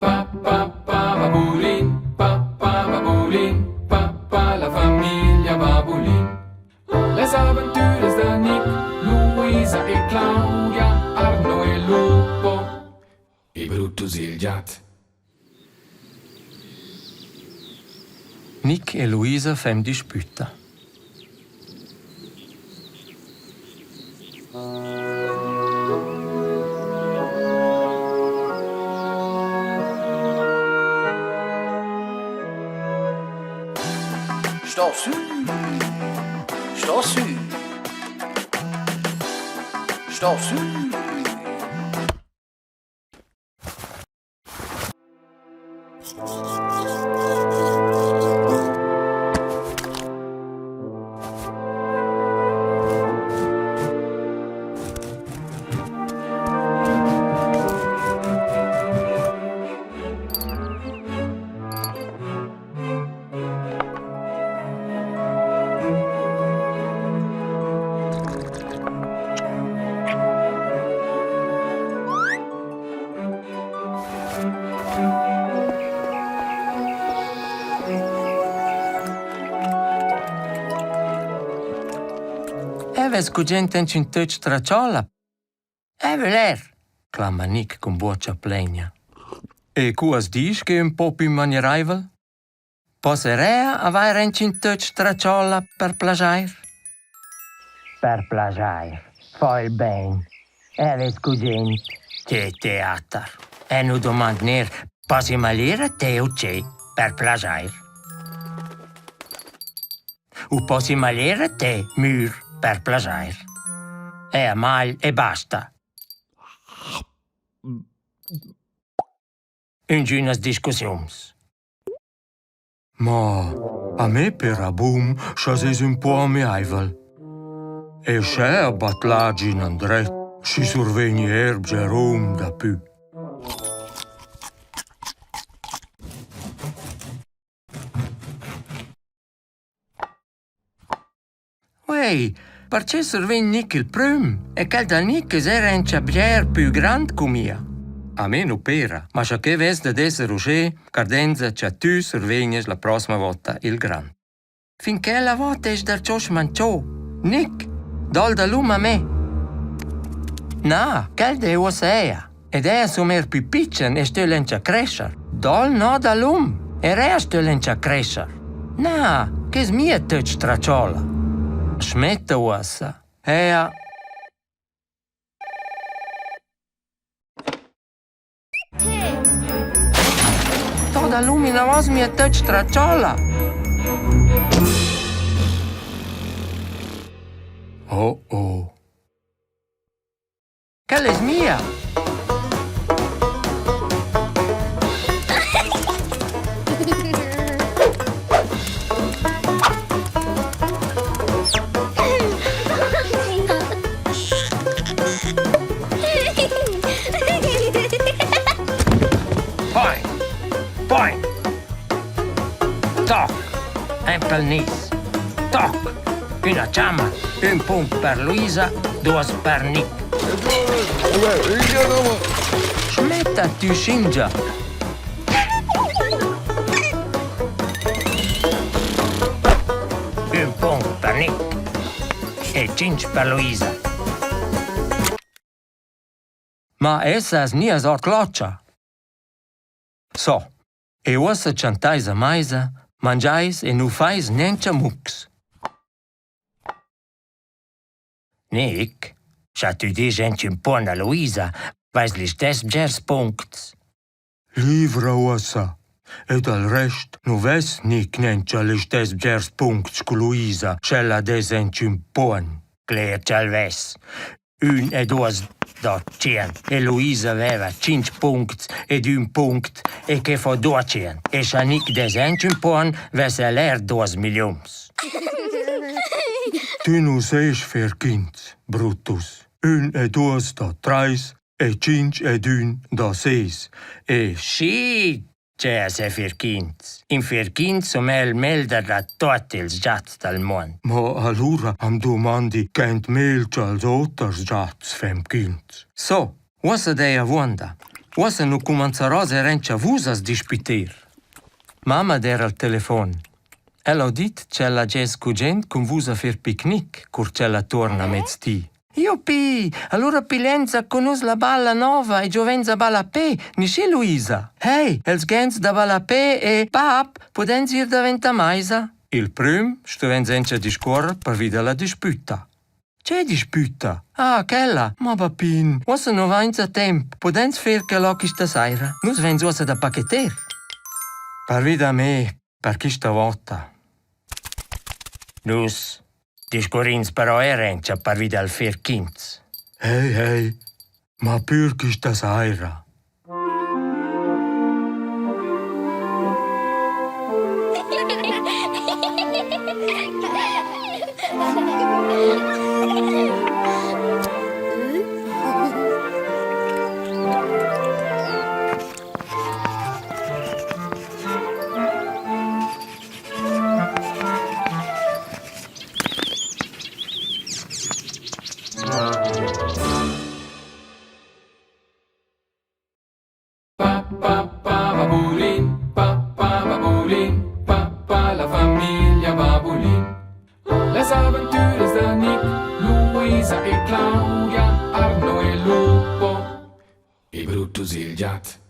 Pa pa pa babulin, pa pa babulin, pa pa la famiglia Babulin. Las aventuras da Nick, Luisa e Claudia, Arno e Lupo e Brutus il giat. Nick e Luisa fan dispütta. Sto sü! Sto sü! Sto sü! Eu vess gugent aunch ün töch tratschòla. Eu vögl eir, clama Nic cun buocha plaina. E cu as disch che ün po pü manieraivel? Posserea avair aunch ün töch tratschòla per plaschair? Per plaschair, fa il bain. Eu vess gugent. Che teater! Eu nu dumand neir, passi malir a te u che, per plaschair. U possi malir a te, mür, per plaschair. Eu mal e basta. Üngünas discussiuns. Ma a me pera bun scha s'es ün po amiaivel. E uschè a batlagi inandret, schi survegni eir bger hom dapü. Uei, perche survegn Nic il prüm e quel da Nic es eir auncha bger pü grand cu mia? A me nu pera, ma scha que vess dad esser uschè, cardenza cha tü survegnas la prosma vouta il grand. Fin quella vouta es darcho schmancho. Nic, dà'l dalum a me. Na, quel d'he uossa eir. Ed eir sun eir pü pitschen e stögl auncha crescher. Dà'l no dalum! Er eir stögl auncha crescher. Na, que es mia töch tratschòla. Schmetta uossa. Eau Do dalum inavous mia töch tratschòla. Oh oh. Quella es mia. Boing! Boing! Toc! Empel nis. Toc! Üna chamma, ün punct per Luisa, duos per Nic. Schmetta tü schingia! Ün punct per Nic e tschinch per Luisa. Ma essas gnias ord clotscha? So, e uossa tschantais a maisa, mangiais e nu fais niencha mucs. Nic, scha tü disch aunch ün pon a Luisa, vais listess bgers puncts. Livra uossa. E dal rest nu vess Nic gnanca listess bgers puncts cu Luisa, sch'ella dess aunch ün pon. Cler cha'l vess. Ün e duos da tschient e Luisa veva tschinch puncts ed ün punct e que fo duatschient. E scha Nic dess aunch ün pon, vess el eir duos milliuns. Tü nu sest fer quints, Brutus. Ün e duos da trais e tschinch ed ün da ses e Schi, Che es fer quints? In fer quints sun el meglder da tuot ils giats dal muond. Ma alura am dumandi quant megl cha'ls oters giats fan quints. So, uossa d'heja avuonda. Uossa nu cumanzarò eir auncha vus a's dispüter. Mamma d'eira al telefon. Ella ho dit ch'ella gess gugent cun vus a fer picnic, cur ch'ella tuorna mezdi. Jupi! Alura pigliainsa cun nus la balla nouva e giovains a ballapè, nischi Luisa? Hey, els gens da ballapè e bap, pudains ir davent a maisa? Il prüm stuvains auncha discuorrer pervi da la dispütta. Che dispütta? Ah, quella! Ma bapin, uossa nu vainsa temp. Pudains fer quella quista saira? Nus vains uossa da pacheter. Pervi da me, per quista vota. Nus discurrins però eir auncha pervi dal fer quints. Hey, hey, ma pür quista saira. Pa pa pa babulin, pa pa babulin, pa pa la famiglia Babulin. Las aventüras da Nick, Luisa e Claudia, Arno e Lupo e Brutus il giat.